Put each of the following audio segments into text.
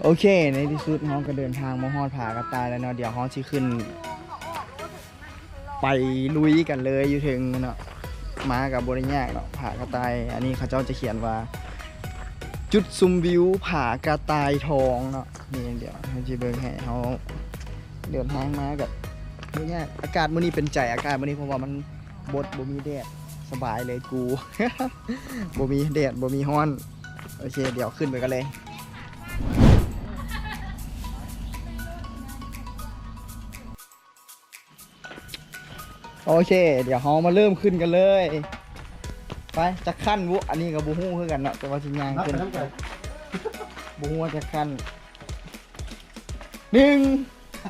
ໂອເຄ ໃນທີ່ສຸດເຮົາກໍເດີນທາງມາຮອດຜາກະຕ່າຍແລ້ວເນາະ. ດຽວເຮົາຊິຂຶ້ນໄປລຸຍກັນເລີຍຢູ່ເທິງເນາະ. ມາກໍບໍ່ໄດ້ຍາກດອກ ຜາກະຕ່າຍ. ອັນນີ້ເຂົາເຈົ້າຈະຂຽນວ່າ ຈຸດຊົມວິວຜາກະຕ່າຍທອງເນາະ. ນີ້ ດຽວເຮົາຊິເບິ່ງໃຫ້. ເຮົາເດີນທາງມາກໍບໍ່ຍາກ. ອາກາດມື້ນີ້ເປັນໃຈ ອາກາດມື້ນີ້ ເພາະວ່າມັນບົດ ບໍ່ມີແດດ ສະບາຍເລີຍກູ ບໍ່ມີແດດ ບໍ່ມີຮ້ອນ. ໂອເຄ ດຽວຂຶ້ນໄປກັນເລີຍ. ໂອເຄ ດຽວເຮົາມາເລີ່ມຂຶ້ນກັນເລີຍ. ໄປ ຈັກຂັ້ນບຸ? ອັນນີ້ກໍບໍ່ຮູ້ຄືກັນເນາະ ແຕ່ວ່າຊິຍ່າງຂຶ້ນ ບໍ່ຮູ້ວ່າຈັກຂັ້ນ. ໜຶ່ງ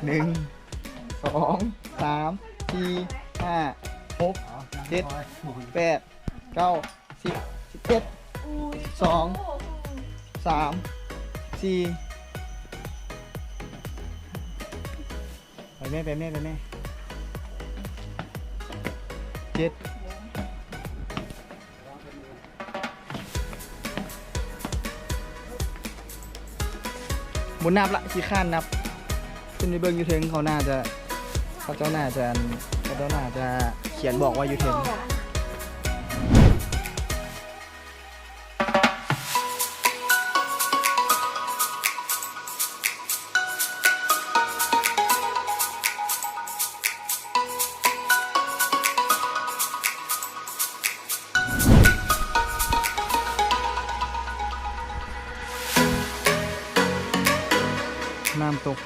ໜຶ່ງ ສອງ ສາມ ສີ່ ຫ້າ ຫົກ ເຈັດ ແປດ ເກົ້າ ສິບ ສິບເອັດ ສິບສອງ ສາມ ສີ່ ໄປແມ່ ໄປແມ່ ໄປແມ່ ເຈັດ. ບໍ່ນັບລະ ຂີ້ຄ້ານນັບ. ຂຶ້ນໄປເບິ່ງຢູ່ເທິງ ເຂົາໜ້າຈະ ເຂົາເຈົ້າໜ້າຈະ ເຂົາເຈົ້າໜ້າຈະຂຽນບອກໄວ້ຢູ່ເທິງ. ນ້ຳຕົກ.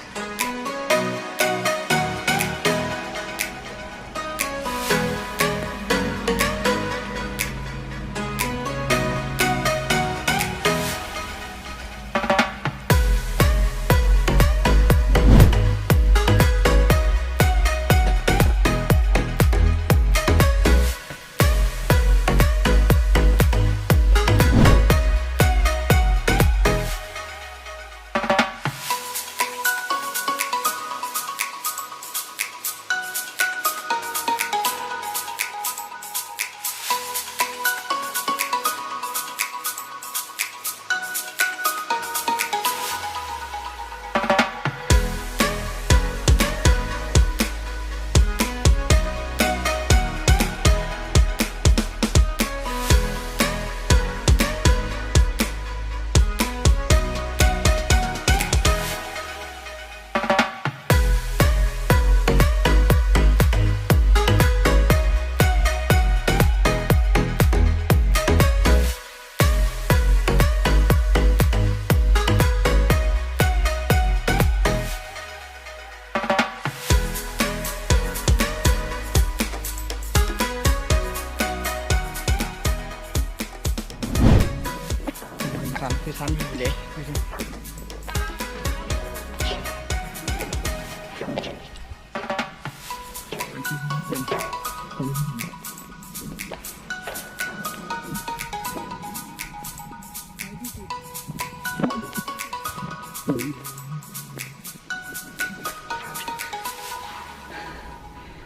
ທັນ ຄືທັນຢູ່ເດ້.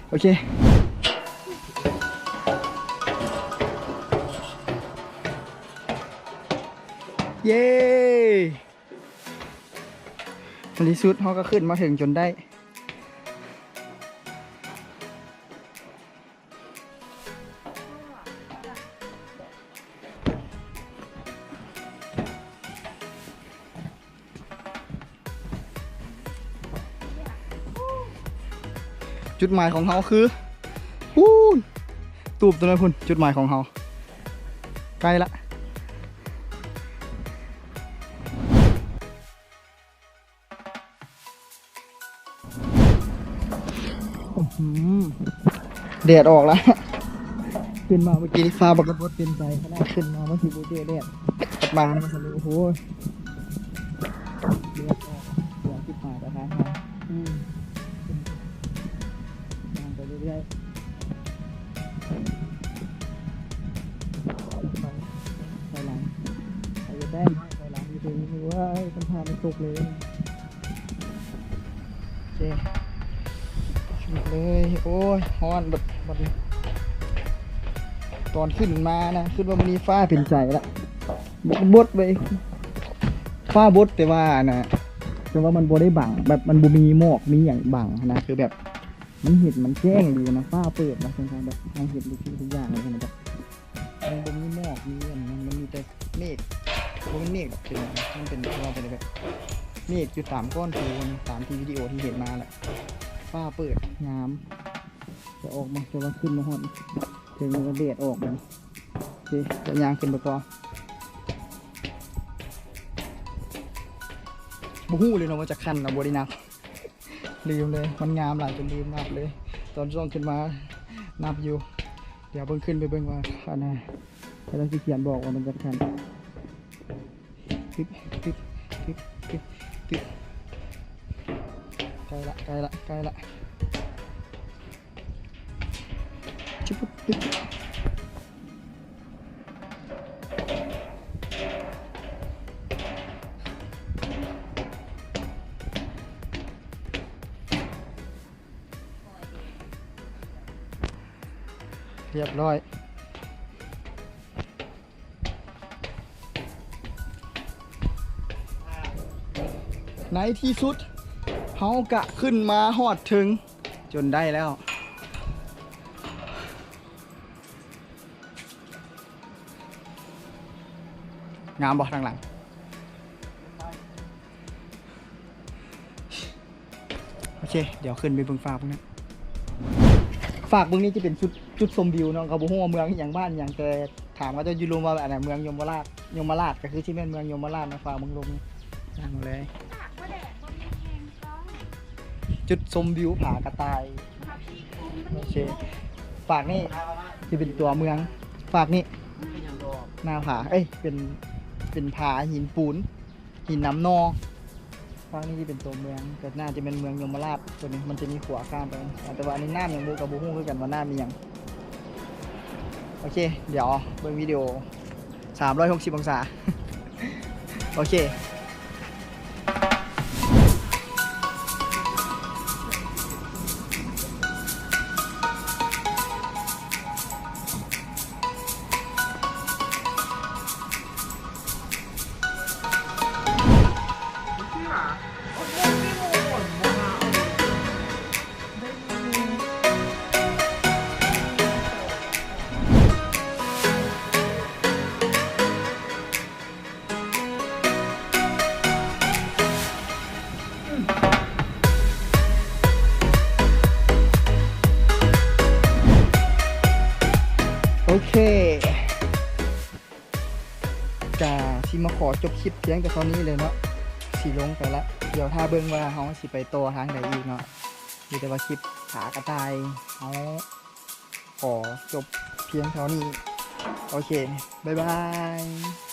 ໂອເຄ ເຢ້ ໃນທີ່ສຸດເຮົາກໍຂຶ້ນມາເຖິງຈົນໄດ້. ຈຸດໝາຍຂອງເຮົາຄື ພຸ້ນ ຕູບຕົວນັ້ນພຸ້ນ. ຈຸດໝາຍຂອງເຮົາໃກ້ລະ. ອື້ຫື ແດດອອກລະ. ຂຶ້ນມາເມື່ອກີ້ນີ້ຟ້າປາກົດວ່າເປັນໃຈຂະໜາດ ຂຶ້ນມາມັນຊິບໍ່ເຈີແດດ ກັບມາມັນທະລຸ. ໂອ້ໂຫ ແດດອອກ ເກືອບຊິບຫ້າກະທາງເຮົາ. ອືມ ຍ່າງໄປເລື້ອຍໆ ໄປ ໄປຫຼັງ ໄປແຕ້ມ ໄປຫຼັງຢູ່ເທິງ. ເວີ້ຍ ມັນພາມັນຕົກເລີຍ. ໂອເຄ ຂຶ້ນເລີຍ. ໂອ້ຍ ຮ້ອນເບິດບັດນີ້. ຕອນຂຶ້ນມານະ ຄິດວ່າມື້ນີ້ຟ້າເປັນໃຈລະ ບົດເວີຍ ຟ້າບົດ ແຕ່ວ່າອັນນະ ແຕ່ວ່າມັນບໍ່ໄດ້ບັງ ແບບມັນບໍ່ມີໝອກມີຫຍັງບັງຫັ້ນນະ ຄືແບບມັນເຫັນ ມັນແຈ້ງດີນະ ຟ້າເປີດນະ ເຊິ່ງແບບເຮົາເຫັນທຸກສິ່ງທຸກຢ່າງເລີຍນະ ແບບ ມັນບໍ່ມີໝອກມີຫຍັງ ມັນມີແຕ່ເມກ ບໍ່ແມ່ນເມກດອກ ເປັນຫຍັງ ມັນເປັນ ເປັນວ່າໄປແບບເມກຢູ່ຕາມກ້ອນພູ ຕາມທີ່ວິດີໂອທີ່ເຫັນມາແຫຼະ ຟ້າເປີດງາມ ຈະອອກມາ ແຕ່ວ່າຂຶ້ນມາຮອດເທິງແລ້ວແດດອອກບັດນີ້ ໂອເຄ ຈະຍ່າງຂຶ້ນໄປຕໍ່ ບໍ່ຮູ້ເລີຍເນາະວ່າຈັກຂັ້ນນະ ບໍ່ໄດ້ນັບ ລືມເລີຍ ມັນງາມຫຼາຍຈົນລືມນັບເລີຍ ຕອນຊ່ວງຂຶ້ນມານັບຢູ່ ດຽວເບິ່ງ ຂຶ້ນໄປເບິ່ງວ່າອັນນະ ເຂົາເຈົ້າຊິຂຽນບອກວ່າມັນຈັກຂັ້ນ ຕຶບ ຕຶບ ຕຶບ ຕຶບ ຕຶບ ໃກ້ລະ ໃກ້ລະ ໃກ້ລະ ຊຶບ ຕຶບ. ຮຽບຮ້ອຍ ໃນທີ່ສຸດເຮົາກະຂຶ້ນມາຮອດເທິງຈົນໄດ້ແລ້ວ. ງາມບໍ່ທາງຫຼັງ? ໂອເຄ ດຽວຂຶ້ນໄປເບິ່ງຟາກເບິ່ງນະ ຟາກເບິ່ງນີ້ຈະເປັນຈຸດ ຈຸດຊົມວິວເນາະ ກໍບໍ່ຮູ້ວ່າເມືອງອີ່ຫຍັງ ບ້ານອີ່ຫຍັງ ແຕ່ຖາມເຂົາເຈົ້າຢູ່ລົມວ່າ ອັນນະ ເມືອງຍົມມະລາດ ຍົມມະລາດກໍຄືຊິແມ່ນເມືອງຍົມມະລາດນະ ຟາກເບິ່ງລົມນີ້ ງາມເລີຍ. ຈຸດຊົມວິວຜາກະຕ່າຍ. ໂອເຄ ຟາກນີ້ຊິເປັນຕົວເມືອງ ຟາກນີ້ໜ້າຜາ ເອີຍ ເປັນ ເປັນຜາຫີນປູນ ຫີນນ້ຳໜໍ່ ຟາກນີ້ຊິເປັນຕົວເມືອງ ກໍໜ້າຈະແມ່ນເມືອງຍົມມະລາດ ຕົວນີ້ມັນຈະມີຂົວຂ້າມໄປ ແຕ່ວ່າອັນນີ້ນ້ຳຫຍັງບໍ່ ກໍບໍ່ຮູ້ຄືກັນວ່ານ້ຳອີ່ຫຍັງ. ໂອເຄ ດຽວເບິ່ງວິດີໂອ ສາມຮ້ອຍຫົກສິບອົງສາ ໂອເຄ. ໂອເຄ ກະຊິມາຂໍຈົບຄລິບພຽງແຕ່ເທົ່ານີ້ເລີຍເນາະ ຊິລົງໄປລະ ດຽວຖ້າເບິ່ງວ່າເຮົາຊິໄປຕໍ່ທາງໃດອີກເນາະ ມີແຕ່ວ່າຄລິບຜາກະຕ່າຍ ເຮົາຂໍຈົບພຽງເທົ່ານີ້ ໂອເຄ ບາຍບາຍ.